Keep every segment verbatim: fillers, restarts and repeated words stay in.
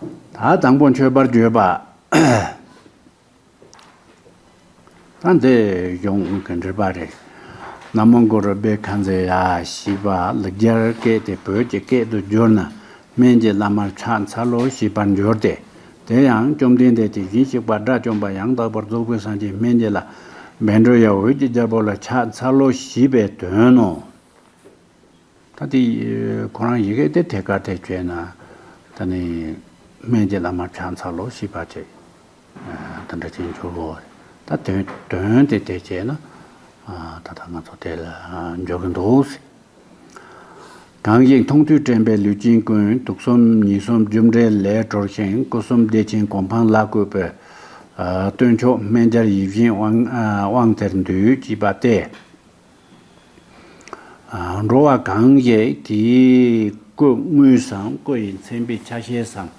ད་དང་པོ་མཆོད་པར་བརྗོད་པ། ད་འདི་གཞུང་གི་འགྲེལ་པ་རེད། ན་མོ་གུ་རུ་བྷྱཿ་ཁ་ཛྙཱ་ཡ་ཞེས་པ་ལེགས་སྦྱར་སྐད་དེ་བོད་ཀྱི་སྐད་དུ་བསྒྱུར་ན། སྨན་གྱི་བླ་མར་ཕྱག་འཚལ་ལོ་ཞེས་པར་འགྱུར་ཏེ། དེ་ཡང་བཅོམ་ལྡན་འདས་དེ་བཞིན་གཤེགས་པ་དགྲ་བཅོམ་པ་ཡང་དག་པར་རྫོགས་པའི་སངས་རྒྱས་སྨན་གྱི་བླ་བཻ་ཌཱུརྱ་འོད་ཀྱི་རྒྱལ་པོ་ལ་ཕྱག་འཚལ་ལོ་ཞེས་པའི་དོན་ནོ། ད་དེ་ཁོ་རང་ཡི་གེ་དེ་ཐད་ཀར་དེ་བྱས་ན། ད་ནི་སྨན་གྱི་བླ་མར་ཕྱག་འཚལ་ལོ་ཞེས་པ་བྱས། ད་འདྲ་ཅན་འགྱུར་བོ། ད་དོན་དོན་དེ་དེ་བྱས་ན། ད་ལྟ་ང་ཚོ་དེ་ལ་འགྱུར་གྱི་འདུག། གང་ཞིག་མཐོང་ཐོས་དྲན་པའི་ལུས་ཅན་ཀུན། དུག་གསུམ་ཉེས་གསུམ་རྒྱུ་འབྲས་ལས་གྲོལ་ཞིང་། སྐུ་གསུམ་བདེ་ཆེན་གོ་འཕང་ལ་བཀོད་པའི། སྟོན་མཆོག་སྨན་སྦྱར་ཡིད་བཞིན་དབང་དབང་དེར་འདུད་ཅེས་པ་སྟེ། འགྲོ་བ་གང་ཞིག་དེའི་སྐུ་དངོས་སམ་སྐུ་ཡི་མཚན་དཔེའི་ཆ་ཤས་སམ།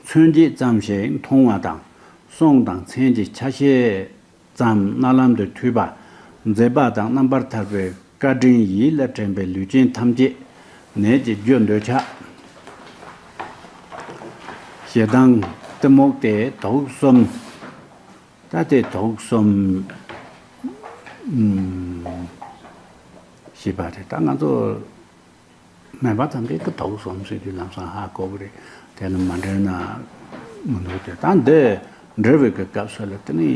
མཚོན་བྱེད་ཙམ་ཞིག་མཐོང་བ་དང་གསུང་དང་མཚན་གྱི་ཆ་ཤས་ཙམ་རྣ་ལམ་དུ་ཐོས་པ། མཛད་པ་དང་རྣམ་པར་ཐར་པའི་བཀའ་དྲིན་ཡིད་ལ་དྲན་པའི་ལུས་ཅན་ཐམས་ཅད་ནད་ཀྱི་རྒྱུ་འདོད་ཆགས་ཞེ་སྡང་གཏི་མུག་སྟེ་དུག་གསུམ། ད་དེ་དུག་གསུམ་ཞེས་པ་རེད། ད་ང་ཚོ་སྨན་པ་ཐམས་ཅད་ཀྱིས་དུག་གསུམ་ཟེར་དུས་ལམ་སང་ཧ་གོ་གི་རེད། དེ་ལ་མ་འགྲེལ་ན་མི་འདུག་སྟེ། ད་འདི་འགྲེལ་བའི་གི་སྐབས་སུ་ལ་དེ་ནི་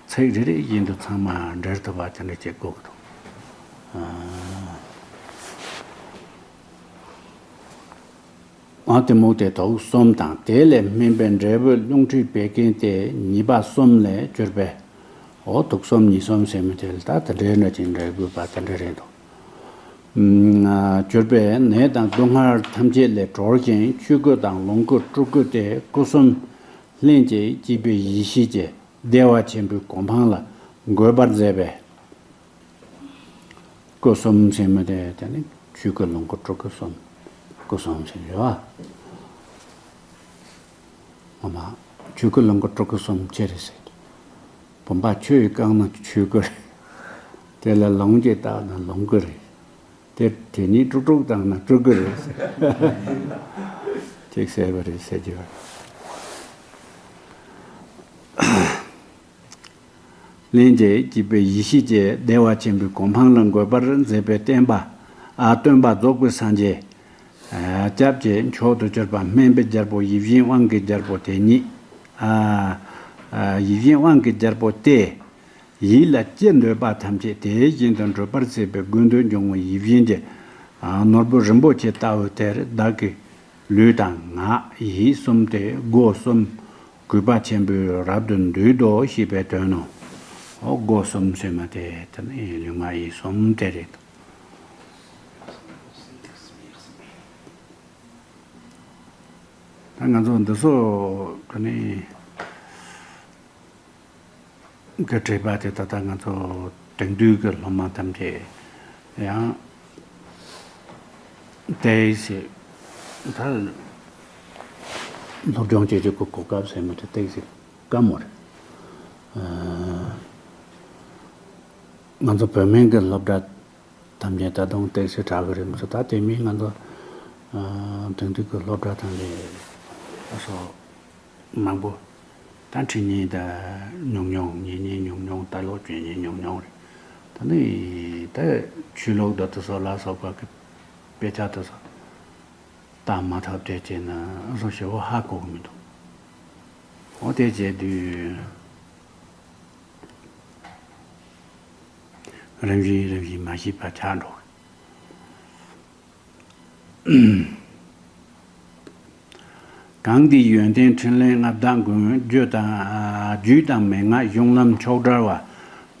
ཚིག་རེ་རེ་བཞིན་དུ་ཚང་མ་འགྲེལ་ཐུབ་པ་དེ་འདྲ་བྱེད་དགོས་ཀྱི་འདུག། ཨ་གཏི་མུག་སྟེ་དུག་གསུམ་དང་། དེ་ལས་སྨིན་པའི་འབྲས་བུ་རླུང་མཁྲིས་བད་ཀན་སྟེ་ཉེས་པ་གསུམ་ལས་གྱུར་པའི། འོ་དུག་གསུམ་ཉེས་གསུམ་ཟེར་མི་དེ་ལ་ད་དེ་འདྲའི་འདྲ་ཅིག་འགྲེལ་དགོས་པ་དེ་འདྲ་རེད་འདུག། ཨ་གྱུར་པའི་ནད་དང་སྡུག་བསྔལ་ཐམས་ཅད་ལས་གྲོལ་ཞིང་། ཆོས་སྐུ་དང་ལོངས་སྐུ་སྤྲུལ་སྐུ་སྟེ། སྐུ་གསུམ་ལྷན་ཅིག་སྐྱེས་པའི་ཡེ་ཤེས་ཀྱི་བདེ་བ་ཆེན་པོའི་གོ་འཕང་ལ་འགོད་པར་མཛད་པའི། སྐུ་གསུམ་ཟེར་མི་དེ་དེ་ནི་ཆོས་སྐུ་ལོངས་སྐུ་སྤྲུལ་སྐུ་གསུམ། སྐུ་གསུམ་ཟེར་ཡོད་ཨ། ངོ་མ་ཆོས་སྐུ་ལོངས་སྐུ་སྤྲུལ་སྐུ་གསུམ་ཅི་རེད་ཟེར། བུམ་པ་ཆུ་ཡིས་བཀང་ན་ཆོས་སྐུ་རེད། དེ་ལ་ལོངས་སྤྱོད་བཏང་ན་ལོངས་སྐུ་རེད། དེ་དེ་གཉིས་དཀྲུག་དཀྲུག་བཏང་ན་སྤྲུལ་སྐུ་རེད་ཟེར། ཅིག་ཟེར་བ་རེད་ཟེར་གྱི་ཡོད། ལྷན་ཅིག་སྐྱེས་པའི་ཡེ་ཤེས་ཀྱི་བདེ་བ་ཆེན་པོའི་གོ་འཕང་ལ་འགོད་པར་མཛད་པའི་བསྟན་པ། ཨ་སྟོན་པ་རྫོགས་པའི་སངས་རྒྱས། ཨ་སྐྱབས་ཀྱི་མཆོག་ཏུ་གྱུར་པ་སྨན་པའི་རྒྱལ་པོ་ཡིད་བཞིན་དབང་གི་རྒྱལ་པོ་དེ་ཉིད། ཨ་ཨ་ཡིད་བཞིན་དབང་གི་རྒྱལ་པོ་སྟེ། ཡིད་ལ་ཅི་འདོད་པ་ཐམས་ཅད་དེ་བཞིན་དུ་འགྲུབ་པར་བྱེད་པའི་ཀུན་འདུས་འཇོམས་པའི་ཡིད་བཞིན་གྱི། ཨ་ནོར་བུ་རིན་པོ་ཆེ་ལྟ་བུ་དེར་བདག་གི་ལུས་དང་ངག་ཡིད་གསུམ་སྟེ་སྒོ་གསུམ་གུས་པ་ཆེན་པོས་རབ་ཏུ་འདུད་དོ་ཞེས་པའི་དོན་ནོ། འོ་སྒོ་གསུམ་ཟེར་མ་དེ་དེ་ནི་ལུས་ངག་ཡིད་གསུམ་དེ་རེད། ད་ང་ཚོ་འདི་ཚོ་ག་ནས། གི་དྲི་བ་དེ་ད་ལྟ་ང་ཚོ་དེང་དུས་ཀྱི་སློབ་མ་ཐམས་ཅད་ཡང་ཏོག་ཙམ་ད་སློབ་སྦྱོང་བྱེད་ཀྱི་གོ་གོ་སྐབས་ཟེར་མི་དེ་ཏོག་ཙམ་དཀའ་མོ་རེད། ཨ་ང་ཚོ་བོད་སྨན་གྱི་སློབ་གྲྭ་ཐམས་ཅད་ད་དུང་ཏོག་ཙམ་དྲག་གི་རེད་མི་ཚོ། ད་དེ་མིན་ང་ཚོ་ཨ་དེང་དུས་ཀྱི་སློབ་གྲྭ་ཐམས་ཅད་སོ། མང་པོ། ད་འཕྲིན་ཉན་ད་ཉུང་ཉུང་ཉན་ཉན་ཉུང་ཉུང་ལྟ་ཀློག་བྱེད་ཉན་ཉུང་ཉུང་རེད། ད་ནི་ད་ཆོས་ལུགས་ད་དེ་ཚོ་ལ་སོགས་པ་གི་དཔེ་ཆ་དེ་ཚོ་ལྟ་མ་ཐུབ་དེ་བྱས་ན་ཨ་སོ་ཞེ་བོ་ཧ་གོ་གི་མི་འདུག། འོ་དེ་བྱས་དུས་རིམ་བཞིན་རིམ་བཞིན་མ་ཤེས་པ་ཆགས་འགྲོ། གང་དེའི་ཡོན་ཏན་ཕྲིན་ལས་མངའ་བདག་མགོན། རྒྱུ་དང་རྒྱུད་དང་མན་ངག་གཞུང་ལམ་མཆོག་བྲལ་བ།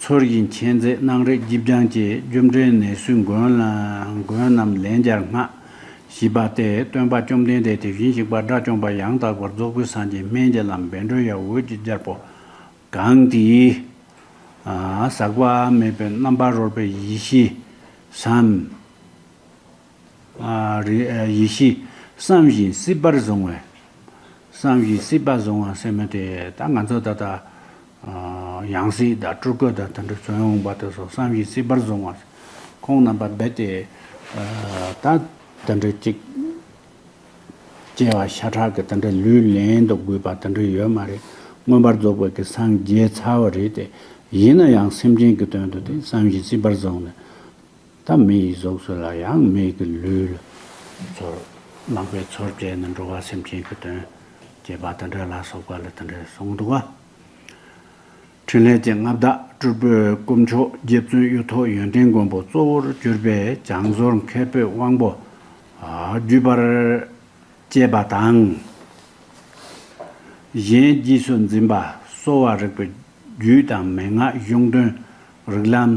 ཚུལ་བཞིན་འཆད་མཛད་གནང་རིགས་རྗེས་སྦྱངས་ཀྱི། རྒྱུ་འབྲས་ནད་སོས་མགོན་ལ་མགོན་རྣམས་ལན་བརྒྱར་བསྔགས། ཞེས་པ་སྟེ་སྟོན་པ་བཅོམ་ལྡན་འདས་དེ་བཞིན་གཤེགས་པ་དགྲ་བཅོམ་པ་ཡང་དག་པར་རྫོགས་པའི་སངས་རྒྱས་སྨན་གྱི་བླ་མ་བཻ་ཌཱུརྱ་འོད་ཀྱི་རྒྱལ་པོ། གང་དེའི་ཟག་པ་མེད་པའི་རྣམ་པར་རོལ་པའི་ཡེ་ཤེས་སམ། ཨ་རེ་ཨ་ཡེ་ཤེས་བསམ་བཞིན་སྲིད་པར་བཟུང་བས། བསམ་བཞིན་སྲིད་པར་བཟུང་བ་ཟེར་མི་དེ་ད་ང་ཚོ་ད་ལྟ་ཨ་ཡང་སྲིད་དང་སྤྲུལ་སྐུ་དང་དེ་འདྲ་བྱོན་འོང་པ་དེ་ཚོ་བསམ་བཞིན་སྲིད་པར་བཟུང་བ། ཁོང་རྣམ་པ་རྦད་དེ་ཨ་ད་དེ་འདྲ་ཅིག་ སྐྱེ་བ་ཤ་ཁྲག་གི་དེ་འདྲ་ལུས་ལེན་དུ་དགོས་པ་དེ་འདྲ་ཡོད་མ་རེད། མངོན་པར་རྫོགས་པའི་གི་སངས་རྒྱས་ཚར་བ་རེད་དེ། ཡིན་ན་ཡང་སེམས་ཅན་གྱི་དོན་དུ་དེ་བསམ་བཞིན་སྲིད་པར་བཟུང་ནས། ད་མི་ཡི་གཟུགས་སུ་ལ་ཡང་མི་གི་ལུས་ལ་ཚོར། ལག་པས་ཚོར་བྱས་ནས་འགྲོ་བ་སེམས་ཅན་གྱི་དོན་བྱེད་པ་དེ་འདྲ་ལ་སོགས་པ་ལ་དེ་འདྲ་གསུངས་འདུག་ག། འཕྲིན་ལས་ཀྱི་མངའ་བདག་སྤྲུལ་པའི་དཀོན་མཆོག་རྗེ་བཙུན་གཡུ་ཐོག་ཡོན་ཏན་མགོན་པོ་གཙོ་བོར་གྱུར་པའི་བྱང་ཟོར་མཁས་པའི་དབང་པོ། ཨ། བརྒྱུད་པར་བཅས་པ་དང་། གཞན་རྗེས་སུ་འཛིན་པ་གསོ་བ་རིག་པའི་རྒྱུད་དང་མན་ངག་གཞུང་དོན་རིགས་ལམ་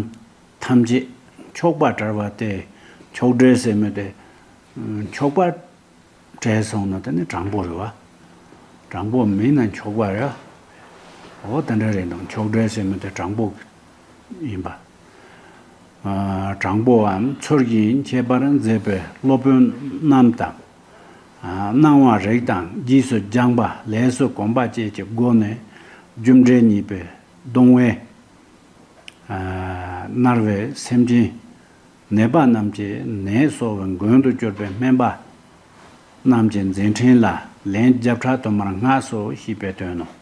ཐམས་ཅད་འཁྱོག་པ་བྲལ་བ་སྟེ། འཁྱོག་བྲལ་ཟེར་མི་དེ། འཁྱོག་པ་བྲལ་སོང་ན་དེ་ནི་དྲང་པོ་རེད་བ། དྲང་པོ་མིན་ན་འཁྱོག་པ་རེད། འོ་དེ་འདྲ་རེད་འདུག་འཁྱོག་བྲལ་ཟེར་མི་དེ་དྲང་པོ་ཡིན་པ། ཨ། དྲང་པོའམ་ཚུལ་བཞིན་འཆད་པར་མཛད་པའི་སློབ་དཔོན་རྣམས་དང་། ཨ། སྣང་བ་རིགས་དང་རྗེས་སུ་སྦྱངས་པ་ལས་སུ་གོམས་པ་བཅས་ཀྱི་སྒོ་ནས་རྒྱུ་འབྲས་གཉིས་པོས་གདུང་བས། ཨ། མནར་བའི་སེམས་ཅན་ནད་པ་རྣམས་ཀྱི་ནད་གསོ་བའི་མགོན་དུ་གྱུར་པའི་སྨན་པ་རྣམས་ཀྱི་མཛད་འཕྲིན་ལ་ལན་བརྒྱ་ཕྲག་དུ་མར་བསྔགས་སོ་ཞེས་པའི་དོན་ནོ།